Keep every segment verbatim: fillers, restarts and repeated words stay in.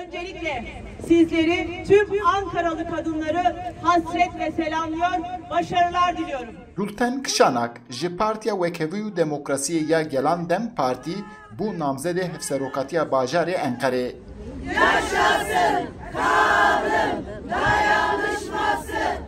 Öncelikle sizleri, tüm Ankaralı kadınları hasretle selamlıyor, başarılar diliyorum. Gulten Kişanak ji Partiya Wekhevî û Demokrasiyê ya Gelan, DEM Partî, bû namzedê hevserokatiya bajarê Enqerê. Yaşasın kadın dayanışması!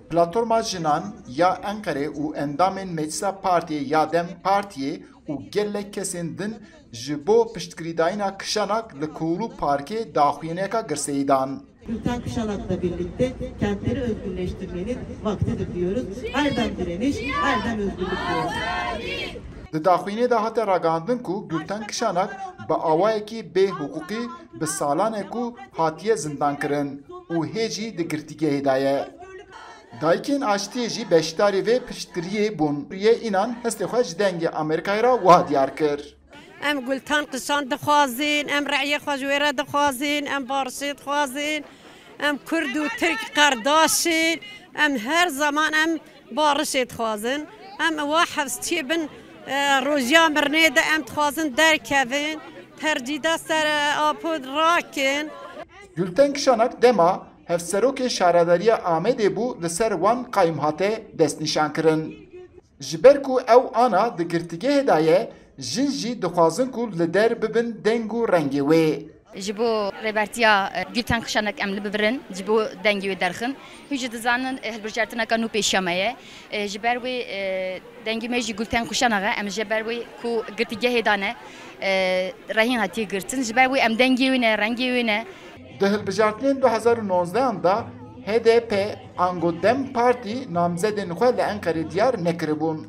Platforma Jinan ya Enqerê û endamên Meclisa Partiyê ya DEM Partiyê û gelek kesên din ji bo piştgirîdayîna Kişanak li Kuğulu Parkê daxuyaniyeka girseyî dan. Gülten Kışanak'la birlikte kentleri özgürleştirmenin vaktidir diyoruz. Erdem direniş, erdem özgürlük diyoruz. Di daxuyaniyê de hate ragihandin ku Gülten Kişanak bi awayekî bêhiqûqî bi salan e ku hatiye zindankirin û hê jî di girtîgehê de ye. Dayikên Aştiyê jî beşdarî vê piştgiriyê bûn. Yê înan hestê xwe ji Dengê Amerîkayê re wiha diyar kir. Em Gultan Kişanak dixwazin, em reyê xwe ji wê re dixwazin, em barişê dixwazin, em Kurd û Tirk qerdaş in, em her zaman em barişê dixwazin. Em wa hevstiyê bin, e, rojiya mirinê de em dixwazin derkevin, tercîda ser, e, Apo rakin. Gülten Kişanak dema hevserokê şaredariya Amedê bû, li ser wan qayîmhate destnîşankirin. Ji ber ku ew ana di girtîgehê de ye, jin jî dixwazin ku li der bibin deng û rengê wê. Ji bo rêbertiya, e, Gülten Kişanak em li bibirin, ji bo dengê wê derxin. Hûn jî dizanin, e, hilbijartineka nû pêşiya me ye. E, ji ber wê, e, dengê me jî Gülten Kişanak e, em ji ber wê ku girtîgehê de ne, e, rehîn hatiye girtin. Ji ber wê em dengê wê ne, rengê wê ne. Di hilbijartinên du hezar û nozdehan de H D P ango DEM Partî namzedên xwe li Enqerê diyar nekiribûn.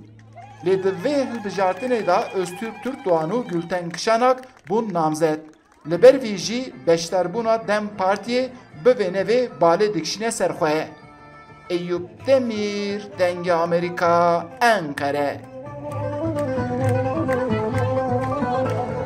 Lê di vê hilbijartinê de Öztürk Türkdoğan û Gülten Kişanak bûn namzed. Li ber vî jî beşdarbûna DEM Partiyê bi vê nevê balê dikişîne ser xwe. Eyûp Demîr, Dengê Amerîka, Enqere.